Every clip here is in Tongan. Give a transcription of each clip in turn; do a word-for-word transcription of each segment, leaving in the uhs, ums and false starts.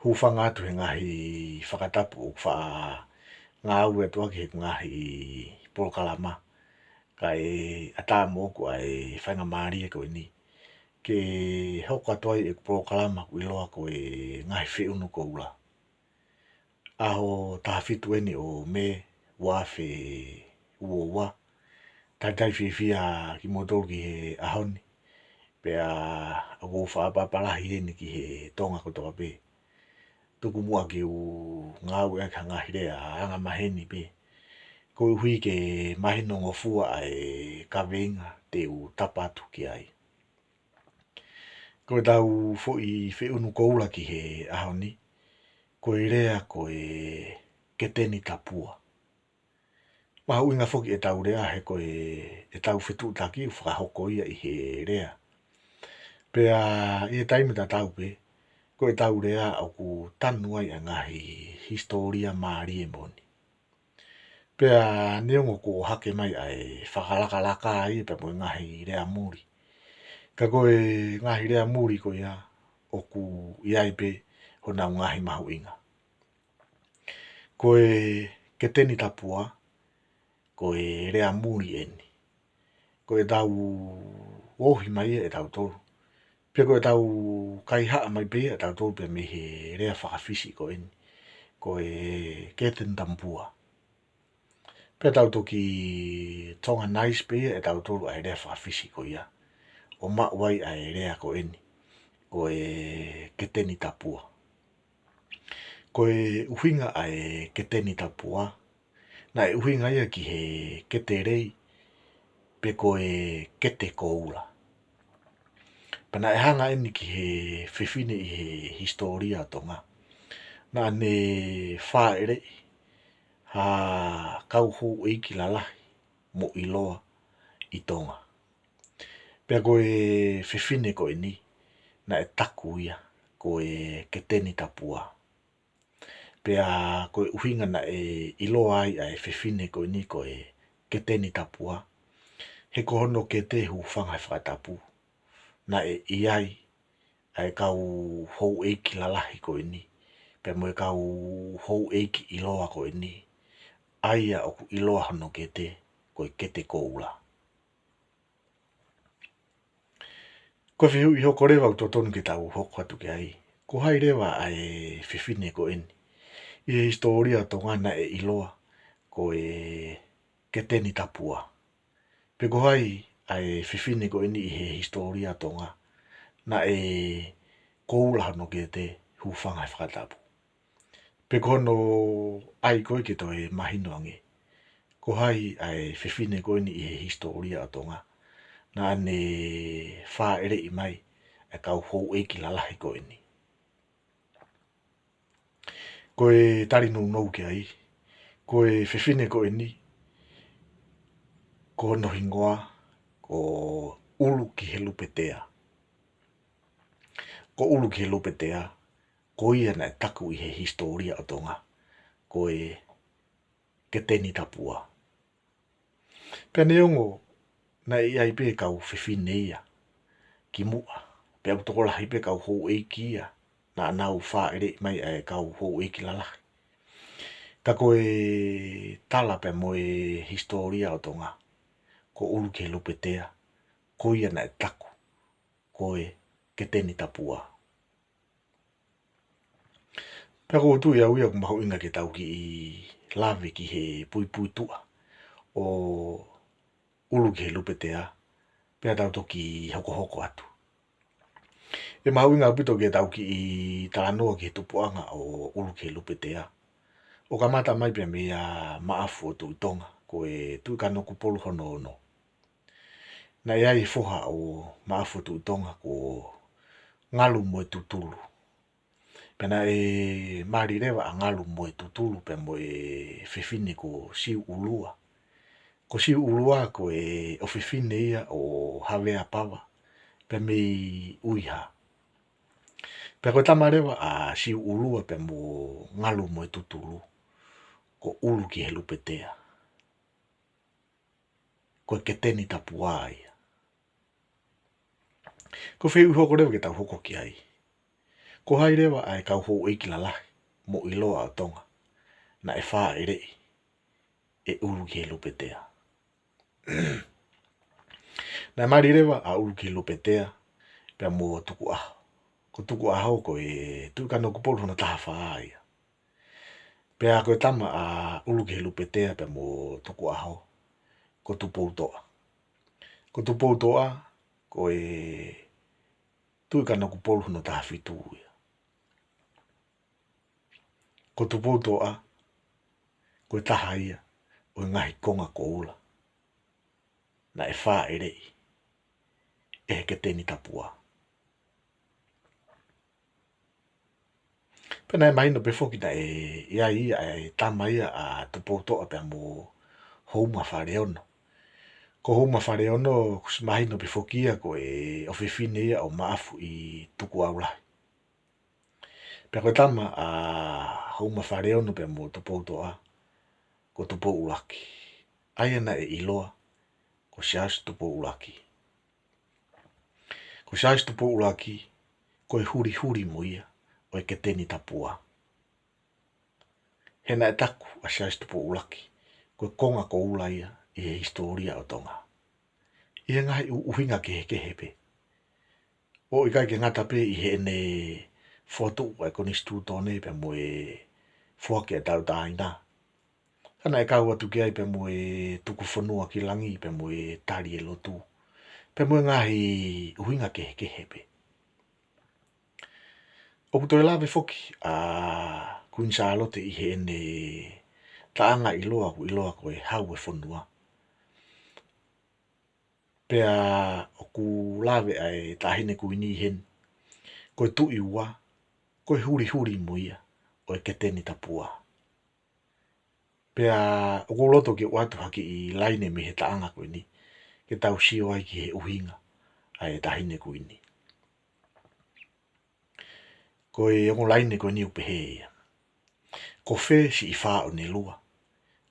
hūfanga atu he ngaahi fakatapu ʻoku faʻa ngāueʻaki ʻe he ngaahi polokalama, kae ʻatā moʻoku ʻa e faingamālie ko eni ke hoko atu ai ʻeku polokalama ʻoku ʻiloa ko e Ngaahi Feʻunu Koula. ʻAho taha fitu eni ʻo Mē ua afe ua ua. Talitali fiefia kimoutolu ki he ʻaho ni. Pea ʻoku ou fakaʻapaʻapa lahi eni ki he Tonga kotoa pē. Tuku muʻa ke u ngāueʻaki ha ngaahi lea anga maheni pē, koeʻuhi ke mahinongofua ʻa e kaveinga te u tapa atu ki ai. Ko ʻetau foʻi feʻunu koula ki he ʻaho ni, ko e lea ko e Keteni Tapua. Mahuʻinga foki ʻetau lea he ko e, ʻetau fetuʻutaki ʻoku fakahoko ia ʻi he lea. Pea ʻi he taimi tatau pē, ko ʻetau lea ʻoku tanu ai ʻa e ngaahi hisitōlia mālie moʻoni. Pea neongo kuo hake mai ʻa e fakalakalaka ia pea mo e ngaahi lea muli, ka ko e ngaahi lea muli ko ia ʻoku ʻi ai pē honau ngaahi mahuʻinga. Ko e Keteni Tapua, ko e lea muli eni. Ko ʻetau ohi mai ia ʻe tautolu, pea ko ʻetau kaihaʻa mai pē ia ʻe tautolu pea mei he lea faka-Fisi ko eni, ko e Keteni Tapua. Pea tau toki Tonganise pē ia ʻe tautolu ʻa e lea faka-Fisi ko ia, ʻo maʻu ai ʻa e lea ko eni, ko e Keteni Tapua. Ko e ʻuhinga ʻa e Keteni Tapua, naʻe ʻuhinga ia ki he kete lei, pe ko e kete koula. Pea naʻe hanga eni ki he fefine ʻi he hisitōlia ʻo Tonga, naʻa ne fāʻeleʻi ha kau houʻeiki lalahi mo ʻiloa ʻi Tonga. Pea ko e fefine ko eni, naʻe taku ia ko e Keteni Tapua. Pea ko e ʻuhinga naʻe ʻiloa ai ʻa e fefine ko eni ko e Keteni Tapua, he ko hono kete, hūfanga he fakatapu, naʻe ʻi ai ʻa e kau houʻeiki lalahi ko eni, pea mo e kau houʻeiki ʻiloa ko eni, ʻa ia ʻoku ʻiloa hono kete ko e kete koula. Ko e fehuʻi hoko leva ʻoku totonu ke tau hoko atu ki ai, ko hai leva ʻa e fefine ko eni ʻi he hisitōlia ʻo Tonga naʻe ʻiloa ko e Keteni Tapua? Pe ko hai ʻa e fefine ko eni ʻi he hisitōlia ʻo Tonga naʻe koula hono kete, hūfanga he fakatapu? Pe ko hono ʻai ko ē ke toe mahino ange, ko hai ʻa e fefine ko eni ʻi he hisitōlia ʻo Tonga naʻa ne fāʻeleʻi mai ʻa e kau houʻeiki lalahi ko eni? Ko e tali nounou ki ai, ko e fefine ko eni, ko hono hingoa ko ʻUlukihelupetea. Ko ʻUlukihelupetea, ko ia naʻe taku ʻi he hisitōlia ʻo Tonga ko e Keteni Tapua. Pea neongo naʻe ʻi ai pē kau fefine ia kimuʻa, pea ʻoku tokolahi pē kau houʻeiki ia naʻa nau fāʻeleʻi mai ʻa e kau houʻeiki lalahi, ka ko e tala pea mo e hisitōlia ʻo Tonga, ko ʻUlukihelupetea, ko ia naʻe taku ko e Keteni Tapua. Pea ʻoku ou tui au ia ʻoku mahuʻinga ke tau kiʻi lave ki he puipuituʻa ʻo ʻUlukihelupetea, pea tau toki hokohoko atu. ʻE mahuʻinga ʻaupito ke tau kiʻi talanoa ki he tupuʻanga ʻo ʻUlukihelupetea, ʻo kamata mai pea meia Maʻafu ʻo Tuʻi Tonga, ko e Tuʻi Kanokupolu hono ono. Naʻe ʻi ai e foha ʻo Maʻafu ʻo Tuʻi Tonga ko Ngalumoetutulu. Pea naʻe mali leva ʻa Ngalumoetutulu pea mo e fefine ko Siuʻulua. Ko Siuʻulua ko e ʻofefine ia ʻo Haveapava pea mei ʻUiha. Pea ko e tama leva ʻa Siuʻulua pea mo Ngalumoetutulu, ko ʻUlukihelupetea, ko e Keteni Tapua ia. Ko e fehuʻi hoko leva ke tau hoko ki ai, Ko hai leva ʻa e kau houʻeiki lalahi mo ʻiloa ʻo Tonga naʻe fāʻeleʻi ʻe ʻUlukihelupetea? Naʻe mali leva ʻa ʻUlukihelupetea pea mo Tukuʻaho. Ko Tukuʻaho ko e Tuʻi Kanokupolu hono taha fā ia. Pea ko e tama ʻa ʻUlukihelupetea pea mo Tukuʻaho ko Tupoutoʻa. Ko Tupoutoʻa ko e Tuʻi Kanokupolu hono taha fitu ia. Ko Tupoutoʻa ko e taha ia ʻo e ngaahi konga koula naʻe fāʻeleʻi ʻe he Keteni Tapua. Pea naʻe mahino pē foki naʻe ʻi ai ia ʻa e tama ia ʻa Tupoutoʻa pea mo Houma Faleono. Ko Houma Faleono kuo ʻosi mahino pē foki ia ko e ʻofefine ia ʻo Maʻafu ʻi Tukuaulahi. Pea ko e tama ʻa Houma Faleono pea mo Tupoutoʻa ko Tupou ʻUluaki, ʻa ia naʻe ʻiloa ko Siaosi Tupou ʻUluaki. Ko Siaosi Tupou ʻUluaki ko e hulihuli mo ia ʻo e Keteni Tapua. He naʻe taku ʻa Siaosi Tupou ʻUluaki ko e konga koula ia ʻi he hisitōlia ʻo Tonga ʻi he ngaahi ʻu-, ʻuhinga kehekehe pē. ʻO ʻikai ke ngata pē ʻi heʻene fokotuʻu ʻa e konisitūtone pea mo e foaki ʻa e tauʻatāina, ka naʻe kau atu ki ai pea mo e tuku fonua ki langi pea mo e tali e lotu pea mo e ngaahi ʻuhinga kehekehe pē. ʻOku toe lave foki ʻa Kuini Sālote ʻi heʻene taʻanga ʻiloa ʻoku ʻiloa ko e Hau ʻo e Fonua. Pea ʻoku lave ʻa e Taʻahine Kuini heni ko e Tuʻi Ua, ko e hulihuli mo ia ʻo e Keteni Tapua. Pea ʻoku ou loto ke u ʻoatu ha kiʻi laine mei he taʻanga ko eni ke tau sio ai ki he ʻuhinga ʻa e Taʻahine Kuini. Ko e ongo laine ko eni ʻoku pehē ia: Ko fē siʻi Fāʻonelua,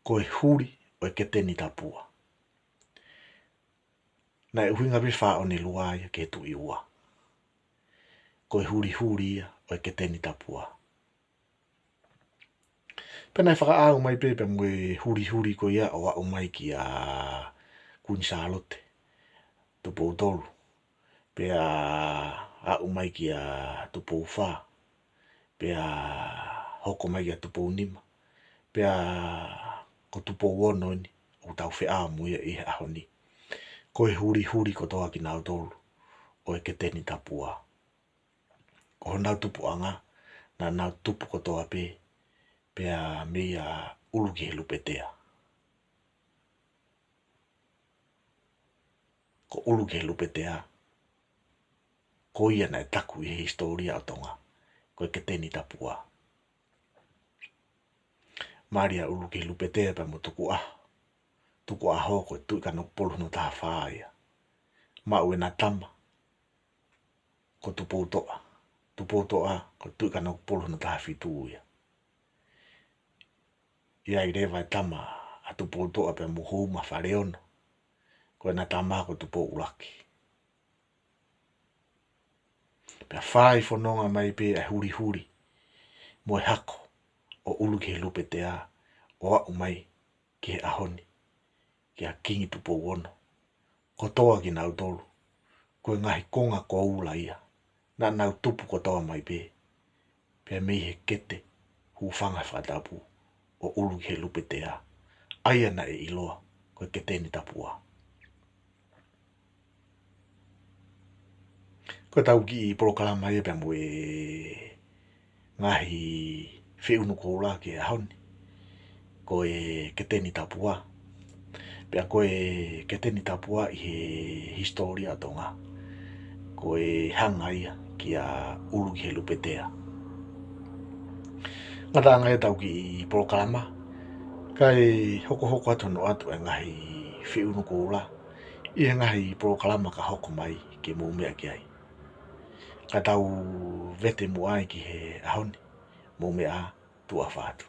ko e huli ʻo e Keteni Tapua. Naʻe ʻuhinga pē Fāʻonelua ia ki he Tuʻi Ua. Ko e hulihuli ia ʻo e Keteni Tapua. Pea naʻe fakaʻau mai pē pea mo e hulihuli ko ia ʻo aʻu mai kia Kuini Sālote Tupoutolu, pea aʻu mai kia Tupoufā, pea hoko mai kia Tupounima, pea ko Tupouono eni ʻoku tau feʻao mo ia ʻi he ʻaho ni. Ko e hulihuli kotoa kinautolu ʻo e Keteni Tapua. Ko honau tupuʻanga, naʻa nau tupu kotoa pē pea meia ʻUlukihelupetea. Ko ʻUlukihelupetea, ko ia naʻe taku ʻi he hisitōlia ʻo Tonga ko e Keteni Tapua. Mali ʻa ʻUlukihelupetea pea mo Tukuʻaho. Tukuʻaho ko e Tuʻi Kanokupolu hono taha fā ia. Maʻu ʻena tama ko Tupoutoʻa. Tupoutoʻa ko e Tuʻi Kanokupolu hono taha fitu ia. ʻI ai leva e tama ʻa Tupoutoʻa pea mo Houma Faleono, ko ʻena tama ko Tupou ʻUluaki. Pea fai fononga mai pē ʻa e hulihuli mo e hako ʻo ʻUlukihelupetea ʻo aʻu mai ki he ʻaho ni, kia Kingi Tupouono. Kotoa kinautolu ko e ngaahi konga koula ia, naʻa nau tupu kotoa mai pē pea mei he kete hūfanga he fakatapu ʻo ʻUlukihelupetea, ʻa ia naʻe ʻiloa ko e Keteni Tapua. Ko ʻetau kiʻi polokalama ia pea mo e ngaahi feʻunu koula ki he ʻaho ni, ko e Keteni Tapua. Pea ko e Keteni Tapua ʻi he hisitōlia ʻo Tonga, ko e hanga ia kia ʻUlukihelupetea. Ngataʻanga ia ʻetau kiʻi polokalama, kae hokohoko atu hono ʻoatu e ngaahi feʻunu koula ʻi he ngaahi polokalama ka hoko mai ke mou meʻa ki ai. Ka tau vete muʻa ai ki he ʻaho ni, mou meʻa ā, tuʻa ʻofa atu.